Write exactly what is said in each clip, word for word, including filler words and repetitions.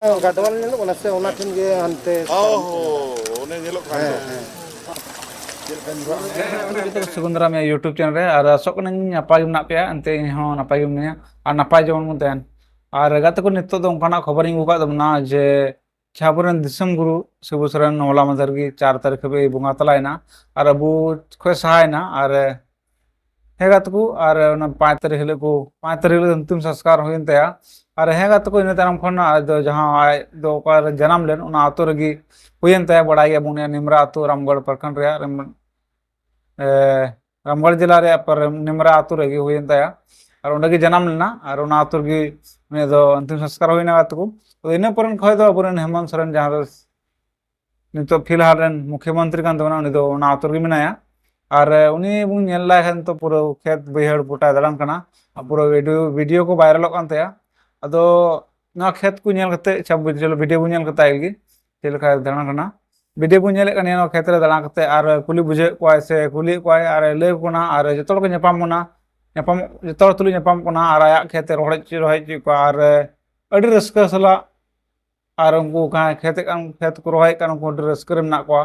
ᱜᱟᱰᱣᱟᱞ ᱧᱮᱞᱚᱜ ᱠᱟᱱᱟ ᱥᱮ, ᱚᱱᱟ ᱴᱷᱮᱱ ᱜᱮ ᱦᱟᱱᱛᱮ᱾ ᱚ ᱦᱚᱸ, ᱚᱱᱮ ᱧᱮᱞᱚᱜ ᱠᱟᱱ ᱫᱚ᱾ ᱦᱮᱸ, ᱦᱮᱸ᱾ ᱡᱚᱛᱚ ᱥᱩᱜᱚᱱᱫᱷᱨᱟᱢ ᱤᱧᱟᱹᱜ YouTube channel ᱨᱮ, ᱟᱨ ᱟᱥᱚᱜ ᱠᱟᱹᱱᱟᱹᱧ ᱱᱟᱯᱟᱭ ᱜᱮ ᱢᱮᱱᱟᱜ ᱯᱮᱭᱟ, ᱮᱱᱛᱮ ᱤᱧ ᱦᱚᱸ ᱱᱟᱯᱟᱭ ᱜᱮ ᱢᱤᱱᱟᱹᱧᱟ, ᱟᱨ ᱱᱟᱯᱟᱭ ᱡᱮᱢᱚᱱ ᱵᱚᱱ ᱛᱟᱦᱮᱱ᱾ ᱟᱨ ᱜᱟᱛᱮ ᱠᱚ, ᱱᱤᱛᱚᱜ ᱫᱚ ᱚᱱᱠᱟᱱᱟᱜ ᱠᱷᱚᱵᱚᱨᱤᱧ ᱟᱹᱜᱩ ᱟᱠᱟᱫ ᱛᱟᱵᱚᱱᱟ ᱡᱮ ᱡᱟᱦᱟᱸ ᱟᱵᱚᱨᱮᱱ ᱫᱤᱥᱚᱢ ᱜᱩᱨᱩ ᱥᱤᱵᱩ ᱥᱚᱨᱮᱱ ᱦᱚᱞᱟ ᱢᱟᱫᱷᱮᱨ ᱜᱮ ᱪᱟᱨ ᱛᱟᱹᱨᱤᱠᱷ ᱦᱟᱹᱵᱤᱡ ᱵᱚᱸᱜᱟ ᱛᱟᱞᱟᱭᱮᱱᱟ, ᱟᱨ ᱟᱵᱚ ᱠᱷᱚᱡ ᱥᱟᱦᱟᱭᱮᱱᱟ, ᱟᱨ ᱦᱮᱸ ᱜᱟᱛᱮ ᱠᱚ, ᱟᱨ ᱚᱱᱟ ᱯᱟᱸᱪ ᱛᱟᱹᱨᱤᱠᱷ ᱦᱤᱞᱳᱜ ᱠᱚ, ᱯᱟᱸᱪ ᱛᱟᱹᱨᱤᱠᱷ ᱦᱤᱞᱳᱜ ᱫᱚ ᱚᱱᱛᱤᱢ ᱥᱚᱝᱥᱠᱟᱨ ᱦᱩᱭᱮᱱ ᱛᱟᱭᱟ᱾ ᱟᱨ ᱦᱮᱸ ᱜᱟᱛᱮ ᱠᱚ, ᱤᱱᱟᱹ ᱛᱟᱭᱱᱚᱢ ᱠᱷᱚᱱ ᱟᱡ ᱫᱚ ᱡᱟᱦᱟᱸ ᱟᱡ ᱫᱚ ᱚᱠᱟᱨᱮ ᱡᱟᱱᱟᱢ ᱞᱮᱱ, ᱚᱱᱟ ᱟᱛᱳ ᱨᱮᱜᱮ ᱦᱩᱭᱮᱱ ᱛᱟᱭᱟ᱾ ᱵᱟᱲᱟᱭ ᱜᱮᱭᱟᱵᱚᱱ ᱱᱤᱭᱟᱹ ᱱᱤᱢᱨᱟ ᱟᱛᱳ, ᱨᱟᱢᱜᱚᱲ ᱯᱨᱚᱠᱷᱚᱸᱰ ᱨᱮᱭᱟᱜ ᱨᱮᱢ-, ᱮ, ᱨᱟᱢᱜᱚᱲ ᱡᱮᱞᱟ ᱨᱮᱭᱟᱜ ᱯᱟᱨ-, ᱱᱤᱢᱨᱟ ᱟᱛᱳ ᱨᱮᱜᱮ ᱦᱩᱭᱮᱱ ᱛᱟᱭᱟ᱾ ᱟᱨ ᱚᱸᱰᱮ ᱜᱮ ᱡᱟᱱᱟᱢ ᱞᱮᱱᱟ, ᱟᱨ ᱚᱱᱟ ᱟᱛᱳ ᱨᱮᱜᱮ ᱩᱱᱤ ᱫᱚ ᱚᱱᱛᱤᱢ ᱥᱚᱝᱥᱠᱟᱨ ᱦᱩᱭᱱᱟ ᱜᱟᱛᱮ ᱠᱚ᱾ ᱛᱚ, ᱤᱱᱟᱹ ᱯᱚᱨᱮ ᱠᱷᱚᱱ ᱫᱚ ᱟᱵᱚᱨᱮᱱ ᱦᱮᱢᱚᱱᱛ ᱥᱚᱨᱮᱱ, ᱡᱟᱦᱟᱸ ᱫᱚ ᱱᱤᱛᱚᱜ ᱯᱷᱤᱞᱦᱟᱞ ᱨᱮᱱ ᱢᱩᱠᱷᱭᱚᱢᱚᱱᱛᱨᱤ ᱠᱟᱱ ᱛᱟᱵᱚᱱᱟ, ᱩᱱᱤ ᱫᱚ ᱚᱱᱟ ᱟᱛᱳ ᱨᱮᱜᱮ ᱢᱮᱱᱟᱭᱟ᱾ ᱟᱨ, ᱮ, ᱩᱱᱤ ᱵᱚᱱ ᱧᱮᱞ ᱞᱟᱭ ᱠᱷᱟᱱ ᱛᱚ ᱯᱩᱨᱟᱹ ᱠᱷᱮᱛ ᱵᱟᱹᱭᱦᱟᱹᱲ ᱜᱚᱴᱟᱭ ᱫᱟᱬᱟᱱ ᱠᱟᱱᱟ᱾ ᱟᱨ ᱯᱩᱨᱟᱹ ᱵᱷᱤᱰᱤᱭᱳ, ᱵᱷᱤᱰᱤᱭᱳ ᱠᱚ ᱵᱷᱟᱭᱨᱟᱞᱚᱜ ᱠᱟᱱ ᱛᱟᱭᱟ᱾ ᱟᱫᱚ ᱱᱚᱣᱟ ᱠᱷᱮᱛ ᱠᱚ ᱧᱮᱞ ᱠᱟᱛᱮ, ᱟᱪᱪᱷᱟ, ᱵᱷᱤᱰᱤᱭᱳ ᱵᱚᱱ ᱧᱮᱞ ᱠᱟᱛᱟ ᱜᱮ ᱪᱮᱫ ᱞᱮᱠᱟᱭ ᱫᱟᱬᱟᱱ ᱠᱟᱱᱟ᱾ ᱵᱷᱤᱰᱤᱭᱳ ᱵᱚᱱ ᱧᱮᱞᱮᱫ ᱠᱟᱱ ᱱᱤᱭᱟᱹ ᱱᱚᱣᱟ ᱠᱷᱮᱛ ᱨᱮ ᱫᱟᱬᱟ ᱠᱟᱛᱮ, ᱟᱨ ᱠᱩᱞᱤ ᱵᱩᱡᱷᱟᱹᱣᱮᱫ ᱠᱚᱣᱟᱭ ᱥᱮ ᱠᱩᱞᱤᱭᱮᱫ ᱠᱚᱣᱟᱭ, ᱟᱨ ᱞᱟᱹᱭ ᱟᱠᱚ ᱠᱟᱱᱟ, ᱟᱨ ᱡᱚᱛᱚ ᱦᱚᱲ ᱠᱚ ᱧᱟᱯᱟᱢ ᱠᱟᱱᱟ, ᱧᱟᱯᱟᱢ, ᱡᱚᱛᱚ ᱦᱚᱲ ᱛᱩᱞᱩᱡ ᱧᱟᱯᱟᱢ ᱠᱟᱱᱟ, ᱟᱨ ᱟᱭᱟᱜ ᱠᱷᱮᱛ ᱮ ᱨᱚᱦᱚᱭ ᱦᱚᱪᱚ-, ᱨᱚᱦᱚᱭ ᱦᱚᱪᱚᱭᱮᱫ ᱠᱚᱣᱟ, ᱟᱨ ᱟᱹᱰᱤ ᱨᱟᱹᱥᱠᱟᱹ ᱥᱟᱞᱟᱜ ᱟᱨ ᱩᱱᱠᱩ ᱡᱟᱦᱟᱸᱭ ᱠᱷᱮᱛ ᱠᱟᱱ, ᱠᱷᱮᱛ ᱠᱚ ᱨᱚᱦᱚᱭᱮᱫ ᱠᱟᱱ, ᱩᱱᱠᱩ ᱟᱹᱰᱤ ᱨᱟᱹᱥᱠᱟᱹ ᱨᱮ ᱢᱮᱱᱟᱜ ᱠᱚᱣᱟ᱾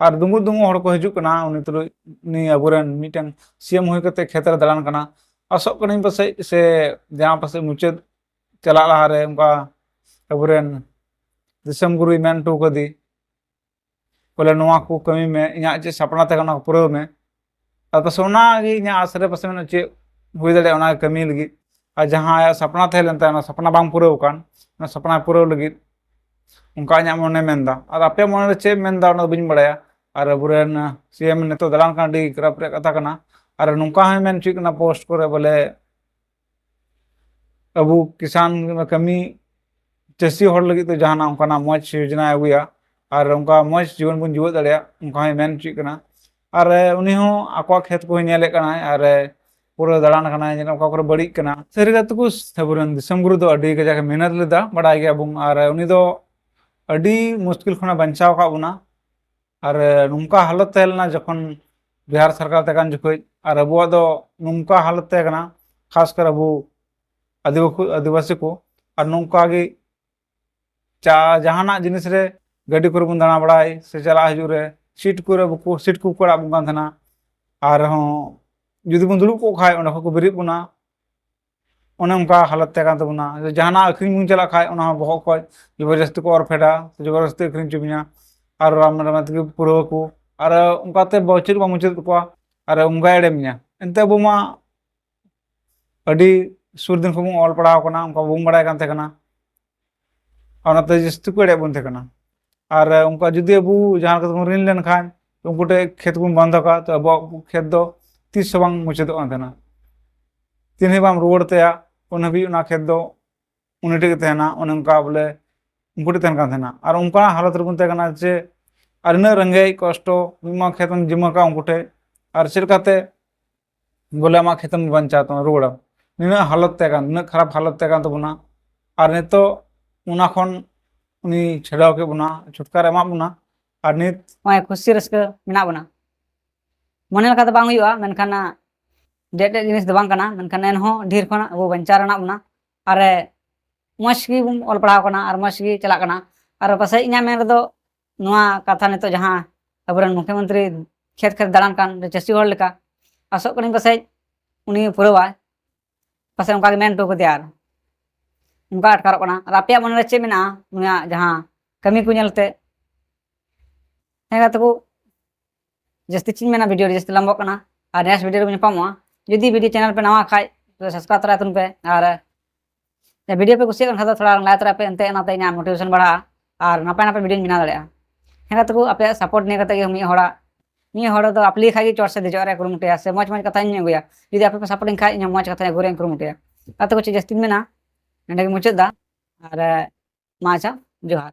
ᱟᱨ ᱫᱩᱸᱜᱩ ᱫᱩᱸᱜᱩ ᱦᱚᱲ ᱠᱚ ᱦᱤᱡᱩᱜ ᱠᱟᱱᱟ, ᱩᱱᱤ ᱛᱩᱞᱩᱡ, ᱩᱱᱤ ᱟᱵᱚᱨᱮᱱ ᱢᱤᱫᱴᱮᱱ ᱥᱤ ᱮᱢ ᱦᱩᱭ ᱠᱟᱛᱮ ᱠᱷᱮᱛ ᱨᱮ ᱫᱟᱬᱟᱱ ᱠᱟᱱᱟ᱾ ᱟᱥᱚᱜ ᱠᱟᱹᱱᱟᱹᱧ ᱯᱟᱥᱮᱡ ᱥᱮ ᱡᱟᱦᱟᱸ ᱯᱟᱥᱮᱡ ᱢᱩᱪᱟᱹᱫ ᱪᱟᱞᱟᱜ ᱞᱟᱦᱟᱨᱮ ᱚᱱᱠᱟ ᱟᱵᱚᱨᱮᱱ ᱫᱤᱥᱚᱢ ᱜᱩᱨᱩᱭ ᱢᱮᱱ ᱦᱚᱴᱚ ᱠᱟᱫᱮ, ᱵᱚᱞᱮ, "ᱱᱚᱣᱟ ᱠᱚ ᱠᱟᱹᱢᱤ ᱢᱮ, ᱤᱧᱟᱹᱜ ᱪᱮᱫ ᱥᱟᱯᱲᱟ ᱛᱟᱦᱮᱸ ᱠᱟᱱᱟ, ᱚᱱᱟ ᱠᱚ ᱯᱩᱨᱟᱹᱣ ᱢᱮ᱾" ᱟᱨ ᱯᱟᱥᱮᱡ ᱚᱱᱟᱜᱮ ᱤᱧᱟᱹᱜ ᱟᱥ ᱨᱮ ᱯᱟᱥᱮᱡ ᱢᱮᱱᱟᱜᱼᱟ, ᱪᱮᱫ ᱦᱩᱭ ᱫᱟᱲᱮᱭᱟᱜᱼᱟ ᱚᱱᱟ ᱠᱟᱹᱢᱤ ᱞᱟᱹᱜᱤᱫ᱾ ᱟᱨ ᱡᱟᱦᱟᱸ ᱟᱭᱟᱜ ᱥᱟᱯᱲᱟ ᱛᱟᱦᱮᱸ ᱞᱮᱱ ᱛᱟᱭᱟ, ᱚᱱᱟ ᱥᱟᱯᱲᱟ ᱵᱟᱝ ᱯᱩᱨᱟᱹᱣ ᱟᱠᱟᱱ, ᱚᱱᱟ ᱥᱟᱯᱲᱟ ᱯᱩᱨᱟᱹᱣ ᱞᱟᱹᱜᱤᱫ, ᱚᱱᱠᱟ ᱤᱧᱟᱹᱜ ᱢᱚᱱᱮ ᱢᱮᱱᱫᱟ᱾ ᱟᱨ ᱟᱯᱮᱭᱟᱜ ᱢᱚᱱᱮ ᱨᱮ ᱪᱮᱫ ᱢᱮᱱᱫᱟ, ᱚᱱᱟ ᱫᱚ ᱵᱟᱹᱧ ᱵᱟᱲᱟᱭᱟ᱾ ᱟᱨ ᱟᱵᱚᱨᱮᱱ ᱥᱤ ᱮᱢ ᱱᱤᱛᱚᱜ ᱫᱟᱬᱟᱱ ᱠᱟᱱᱟ, ᱟᱹᱰᱤ ᱜᱚᱨᱚᱵᱽ ᱨᱮᱭᱟᱜ ᱠᱟᱛᱷᱟ ᱠᱟᱱᱟ᱾ ᱟᱨ ᱱᱚᱝᱠᱟ ᱦᱚᱸᱭ ᱢᱮᱱ ᱦᱚᱪᱚᱭᱮᱫ ᱠᱟᱱᱟ ᱯᱳᱥᱴ ᱠᱚᱨᱮ, ᱵᱚᱞᱮ, ᱟᱵᱚ ᱠᱤᱥᱟᱱ ᱠᱟᱹᱢᱤ, ᱪᱟᱹᱥᱤ ᱦᱚᱲ ᱞᱟᱹᱜᱤᱫ ᱫᱚ ᱡᱟᱦᱟᱱᱟᱜ ᱚᱱᱠᱟᱱᱟᱜ ᱢᱚᱡᱽ ᱭᱳᱡᱚᱱᱟᱭ ᱟᱹᱜᱩᱭᱟ ᱟᱨ ᱚᱱᱠᱟ ᱢᱚᱡᱽ ᱡᱤᱭᱚᱱ ᱵᱚᱱ ᱡᱤᱣᱮᱫ ᱫᱟᱲᱮᱭᱟᱜ, ᱚᱱᱠᱟ ᱦᱚᱸᱭ ᱢᱮᱱ ᱦᱚᱪᱚᱭᱮᱫ ᱠᱟᱱᱟ᱾ ᱟᱨ, ᱮ, ᱩᱱᱤ ᱦᱚᱸ ᱟᱠᱚᱣᱟᱜ ᱠᱷᱮᱛ ᱠᱚᱦᱚᱸᱭ ᱧᱮᱞᱮᱫ ᱠᱟᱱᱟᱭ ᱟᱨ, ᱮ, ᱯᱩᱨᱟᱹ ᱫᱟᱬᱟᱱ ᱠᱟᱱᱟᱭ, ᱧᱮᱞ ᱚᱠᱟ ᱠᱚᱨᱮ ᱵᱟᱹᱲᱤᱡ ᱠᱟᱱᱟ᱾ ᱥᱟᱹᱨᱤ ᱠᱟᱛᱷᱟ ᱠᱚ, ᱟᱵᱚᱨᱮᱱ ᱫᱤᱥᱚᱢ ᱜᱩᱨᱩ ᱫᱚ ᱟᱹᱰᱤ ᱠᱟᱡᱟᱠ ᱮ ᱢᱮᱦᱱᱚᱛ ᱞᱮᱫᱟ, ᱵᱟᱲᱟᱭ ᱜᱮᱭᱟᱵᱚᱱ᱾ ᱟᱨ, ᱮ, ᱩᱱᱤ ᱫᱚ ᱟᱹᱰᱤ ᱢᱩᱥᱠᱤᱞ ᱠᱷᱚᱱᱟᱜ ᱵᱟᱧᱪᱟᱣ ᱟᱠᱟᱫ ᱵᱚᱱᱟ᱾ ᱟᱨ, ᱮ, ᱱᱚᱝᱠᱟ ᱦᱟᱞᱚᱛ ᱛᱟᱦᱮᱸ ᱞᱮᱱᱟ ᱡᱚᱠᱷᱚᱱ ᱵᱤᱦᱟᱨ ᱥᱚᱨᱠᱟᱨ ᱛᱟᱦᱮᱸ ᱠᱟᱱ ᱡᱚᱠᱷᱚᱡ, ᱟᱨ ᱟᱵᱚᱣᱟᱜ ᱫᱚ ᱱᱚᱝᱠᱟ ᱦᱟᱞᱚᱛ ᱛᱟᱦᱮᱸ ᱠᱟᱱᱟ, ᱠᱷᱟᱥ ᱠᱟᱨ ᱟᱵᱚ ᱟᱹᱫᱤᱵᱟᱹᱥᱤ, ᱟᱹᱫᱤᱵᱟᱹᱥᱤ ᱠᱚ, ᱟᱨ ᱱᱚᱝᱠᱟ ᱜᱮ ᱪᱟ ᱡᱟᱦᱟᱱᱟᱜ ᱡᱤᱱᱤᱥ ᱨᱮ, ᱜᱟᱹᱰᱤ ᱠᱚᱨᱮ ᱵᱚᱱ ᱫᱟᱬᱟ ᱵᱟᱲᱟᱭ ᱥᱮ ᱪᱟᱞᱟᱜ ᱦᱤᱡᱩᱜ ᱨᱮ, ᱥᱤᱴ ᱠᱚᱨᱮ ᱵᱟᱠᱚ ᱥᱤᱴ ᱠᱚᱠᱚ ᱟᱲᱟᱜ ᱵᱚᱱ ᱠᱟᱱ ᱛᱟᱦᱮᱱᱟ᱾ ᱟᱨᱦᱚᱸ ᱡᱩᱫᱤ ᱵᱚᱱ ᱫᱩᱲᱩᱵ ᱠᱚᱜ ᱠᱷᱟᱡ ᱚᱸᱰᱮ ᱠᱷᱚᱱ ᱠᱚ ᱵᱮᱨᱮᱫ ᱵᱚᱱᱟ᱾ ᱚᱱᱮ ᱚᱱᱠᱟ ᱦᱟᱞᱚᱛ ᱛᱟᱦᱮᱸ ᱠᱟᱱ ᱛᱟᱵᱚᱱᱟ᱾ ᱡᱟᱦᱟᱱᱟᱜ ᱟᱹᱠᱷᱨᱤᱧ ᱵᱚᱱ ᱪᱟᱞᱟᱜ ᱠᱷᱟᱡ ᱚᱱᱟ ᱦᱚᱸ ᱵᱚᱦᱚᱜ ᱠᱷᱚᱡ ᱡᱚᱵᱚᱨᱡᱚᱥᱛᱤ ᱠᱚ ᱚᱨ ᱯᱷᱮᱰᱟ, ᱥᱮ ᱡᱚᱵᱚᱨᱡᱚᱥᱛᱤ ᱟᱹᱠᱷᱨᱤᱧ ᱦᱚᱪᱚ ᱢᱮᱭᱟ, ᱟᱨ ᱨᱟᱢ ᱨᱟᱢ ᱛᱮᱜᱮ ᱯᱩᱨᱟᱹᱣ ᱟᱠᱚ᱾ ᱟᱨ ᱚᱱᱠᱟᱛᱮ ᱵᱚᱪᱷᱚᱨ ᱵᱟᱝ ᱢᱩᱪᱟᱹᱫ ᱛᱟᱠᱚᱣᱟ, ᱟᱨ ᱚᱱᱠᱟ ᱮᱲᱮ ᱢᱮᱭᱟ᱾ ᱮᱱᱛᱮ ᱟᱵᱚ ᱢᱟ ᱟᱹᱰᱤ ᱥᱩᱨ ᱫᱤᱱ ᱠᱷᱚᱱ ᱵᱚᱱ ᱚᱞ ᱯᱟᱲᱦᱟᱣ ᱠᱟᱱᱟ, ᱚᱱᱠᱟ ᱵᱟᱵᱚᱱ ᱵᱟᱲᱟᱭ ᱠᱟᱱ ᱛᱟᱦᱮᱸ ᱠᱟᱱᱟ᱾ ᱟᱨ ᱚᱱᱟᱛᱮ ᱡᱟᱹᱥᱛᱤ ᱠᱚ ᱮᱲᱮᱭᱮᱫ ᱵᱚᱱ ᱛᱟᱦᱮᱸ ᱠᱟᱱᱟ᱾ ᱟᱨ ᱚᱱᱠᱟ ᱡᱩᱫᱤ ᱟᱵᱚ ᱡᱟᱦᱟᱸ ᱞᱮᱠᱟ ᱛᱮᱵᱚᱱ ᱨᱤᱱ ᱞᱮᱱᱠᱷᱟᱱ ᱩᱱᱠᱩ ᱴᱷᱮᱱ ᱠᱷᱮᱛ ᱵᱚᱱ ᱵᱚᱱᱫᱷᱚᱠᱟ, ᱛᱚ ᱟᱵᱚᱣᱟᱜ ᱠᱷᱮᱛ ᱫᱚ ᱛᱤᱥ ᱦᱚᱸ ᱵᱟᱝ ᱢᱩᱪᱟᱹᱫᱚᱜ ᱠᱟᱱ ᱛᱟᱦᱮᱱᱟ᱾ ᱛᱤᱱ ᱦᱟᱹᱵᱤᱡ ᱵᱟᱢ ᱨᱩᱣᱟᱹᱲ ᱛᱟᱭᱟ, ᱩᱱ ᱦᱟᱹᱵᱤᱡ ᱚᱱᱟ ᱠᱷᱮᱛ ᱫᱚ ᱩᱱᱤ ᱴᱷᱮᱱ ᱜᱮ ᱛᱟᱦᱮᱱᱟ᱾ ᱚᱱᱮ ᱚᱱᱠᱟ ᱵᱚᱞᱮ ᱩᱱᱠᱩ ᱴᱷᱮᱱ ᱛᱟᱦᱮᱱ ᱠᱟᱱ ᱛᱟᱦᱮᱱᱟ᱾ ᱟᱨ ᱚᱱᱠᱟᱱᱟᱜ ᱦᱟᱞᱚᱛ ᱨᱮᱵᱚᱱ ᱛᱟᱦᱮᱸ ᱠᱟᱱᱟ ᱡᱮ ᱟᱨ ᱤᱱᱟᱹᱜ ᱨᱮᱸᱜᱮᱡ ᱠᱚᱥᱴᱚ, ᱢᱤᱫ ᱢᱟ ᱠᱷᱮᱛ ᱮᱢ ᱡᱤᱢᱟᱹ ᱠᱟᱜᱼᱟ ᱩᱱᱠᱩ ᱴᱷᱮᱱ, ᱟᱨ ᱪᱮᱫ ᱞᱮᱠᱟᱛᱮ ᱵᱚᱞᱮ ᱟᱢᱟᱜ ᱠᱷᱮᱛᱮᱢ ᱵᱟᱧᱪᱟᱣ ᱛᱟᱢᱟ, ᱨᱩᱣᱟᱹᱲᱟ? ᱱᱤᱱᱟᱹᱜ ᱦᱟᱞᱚᱛ ᱛᱟᱦᱮᱸ ᱠᱟᱱ, ᱱᱤᱱᱟᱹᱜ ᱠᱷᱟᱨᱟᱯ ᱦᱟᱞᱚᱛ ᱛᱟᱦᱮᱸ ᱠᱟᱱ ᱛᱟᱵᱚᱱᱟ᱾ ᱟᱨ ᱱᱤᱛᱚᱜ ᱚᱱᱟ ᱠᱷᱚᱱ ᱩᱱᱤ ᱪᱷᱟᱰᱟᱣ ᱠᱮᱫ ᱵᱚᱱᱟ, ᱪᱷᱩᱴᱠᱟᱨᱟ ᱮᱢᱟᱜ ᱵᱚᱱᱟ᱾ ᱟᱨ ᱱᱤᱛ ᱱᱚᱜᱼᱚᱭ ᱠᱷᱩᱥᱤ ᱨᱟᱹᱥᱠᱟᱹ ᱢᱮᱱᱟᱜ ᱵᱚᱱᱟ᱾ ᱢᱚᱱᱮ ᱞᱮᱠᱟ ᱫᱚ ᱵᱟᱝ ᱦᱩᱭᱩᱜᱼᱟ, ᱢᱮᱱᱠᱷᱟᱱ ᱰᱮᱡ ᱰᱮᱡ ᱡᱤᱱᱤᱥ ᱫᱚ ᱵᱟᱝ ᱠᱟᱱᱟ, ᱢᱮᱱᱠᱷᱟᱱ ᱮᱱᱦᱚᱸ ᱰᱷᱮᱨ ᱠᱷᱚᱱᱟᱜ ᱟᱵᱚ ᱵᱟᱧᱪᱟᱣ ᱨᱮᱱᱟᱜ ᱵᱚᱱᱟ᱾ ᱟᱨ ᱢᱚᱡᱽ ᱜᱮᱵᱚᱱ ᱚᱞ ᱯᱟᱲᱦᱟᱣ ᱠᱟᱱᱟ ᱟᱨ ᱢᱚᱡᱽ ᱜᱮ ᱪᱟᱞᱟᱜ ᱠᱟᱱᱟ᱾ ᱟᱨ ᱯᱟᱥᱮᱡ ᱤᱧᱟᱹᱜ ᱢᱮᱱ ᱨᱮᱫᱚ ᱱᱚᱣᱟ ᱠᱟᱛᱷᱟ ᱱᱤᱛᱚᱜ ᱡᱟᱦᱟᱸ ᱟᱵᱚᱨᱮᱱ ᱢᱩᱠᱷᱭᱚᱢᱚᱱᱛᱨᱤ ᱠᱷᱮᱛ ᱠᱷᱮᱛ ᱫᱟᱬᱟᱱ ᱠᱟᱱ ᱪᱟᱹᱥᱤ ᱦᱚᱲ ᱞᱮᱠᱟ, ᱟᱥᱚᱜ ᱠᱟᱹᱱᱟᱹᱧ ᱯᱟᱥᱮᱡ ᱩᱱᱤ ᱯᱩᱨᱟᱹᱣᱟᱭ, ᱯᱟᱥᱮᱡ ᱚᱱᱠᱟ ᱜᱮ ᱢᱮᱱ ᱦᱚᱴᱚ ᱠᱟᱫᱮᱭᱟ᱾ ᱟᱨ ᱚᱱᱠᱟ ᱟᱴᱠᱟᱨᱚᱜ ᱠᱟᱱᱟ᱾ ᱟᱨ ᱟᱯᱮᱭᱟᱜ ᱢᱚᱱᱮ ᱨᱮ ᱪᱮᱫ ᱢᱮᱱᱟᱜᱼᱟ ᱱᱩᱭᱟᱜ ᱡᱟᱦᱟᱸ ᱠᱟᱹᱢᱤ ᱠᱚ ᱧᱮᱞᱛᱮ? ᱦᱮᱸ ᱜᱟᱛᱮ ᱠᱚ, ᱡᱟᱹᱥᱛᱤ ᱪᱮᱫ ᱤᱧ ᱢᱮᱱᱟ, ᱵᱷᱤᱰᱤᱭᱳ ᱟᱹᱰᱤ ᱡᱟᱹᱥᱛᱤ ᱞᱚᱢᱵᱚᱜ ᱠᱟᱱᱟ᱾ ᱟᱨ ᱱᱮᱠᱥᱴ ᱵᱷᱤᱰᱤᱭᱳ ᱨᱮᱵᱚᱱ ᱧᱟᱯᱟᱢᱚᱜᱼᱟ᱾ ᱡᱩᱫᱤ ᱵᱷᱤᱰᱤᱭᱳ ᱪᱮᱱᱮᱞ ᱯᱮ ᱱᱟᱣᱟ ᱠᱷᱟᱡ, ᱛᱚᱵᱮ ᱥᱟᱵᱥᱠᱨᱟᱭᱤᱵ ᱛᱚᱨᱟᱭ ᱛᱟᱵᱚᱱ ᱯᱮ᱾ ᱟᱨ ᱵᱷᱤᱰᱤᱭᱳ ᱯᱮ ᱠᱩᱥᱤᱭᱟᱜ ᱠᱟᱱ ᱠᱷᱟᱱ ᱫᱚ ᱛᱷᱚᱲᱟ ᱞᱟᱭᱤᱠ ᱛᱚᱨᱟᱭ ᱯᱮ, ᱮᱱᱛᱮ ᱚᱱᱟᱛᱮ ᱤᱧᱟᱹᱜ ᱢᱳᱴᱤᱵᱷᱮᱥᱚᱱ ᱵᱟᱲᱦᱟᱜᱼᱟ ᱟᱨ ᱱᱟᱯᱟᱭ ᱱᱟᱯᱟᱭ ᱵᱷᱤᱰᱤᱭᱳᱧ ᱵᱮᱱᱟᱣ ᱫᱟᱲᱮᱭᱟᱜᱼᱟ᱾ ᱦᱮᱸ ᱜᱟᱛᱮ ᱠᱚ, ᱟᱯᱮᱭᱟᱜ ᱥᱟᱯᱳᱨᱴ ᱱᱤᱭᱟᱹ ᱠᱟᱛᱮ ᱜᱮ ᱢᱤᱫ ᱦᱚᱲᱟᱜ, ᱢᱤᱫ ᱦᱚᱲ ᱫᱚ ᱟᱯᱞᱤ ᱠᱷᱟᱡ ᱜᱮ ᱪᱚᱴ ᱥᱮᱫ ᱫᱮᱡᱚᱜ ᱨᱮᱭᱟᱜ ᱠᱩᱨᱩᱢᱩᱴᱩᱭᱟ ᱥᱮ ᱢᱚᱡᱽ ᱢᱚᱡᱽ ᱠᱟᱛᱷᱟᱧ ᱟᱹᱜᱩᱭᱟ᱾ ᱡᱩᱫᱤ ᱟᱯᱮ ᱯᱮ ᱥᱟᱯᱳᱨᱴ ᱤᱧ ᱠᱷᱟᱡ, ᱤᱧ ᱦᱚᱸ ᱢᱚᱡᱽ ᱠᱟᱛᱷᱟᱧ ᱟᱹᱜᱩ ᱨᱮᱭᱟᱜ ᱤᱧ ᱠᱩᱨᱩᱢᱩᱴᱩᱭᱟ᱾ ᱜᱟᱛᱮ ᱠᱚ, ᱪᱮᱫ ᱡᱟᱹᱥᱛᱤᱧ ᱢᱮᱱᱟ, ᱱᱚᱸᱰᱮ ᱜᱮ ᱢᱩᱪᱟᱹᱫ ᱫᱟ᱾ ᱟᱨ ᱢᱟ ᱟᱪᱪᱷᱟ, ᱡᱚᱦᱟᱨ᱾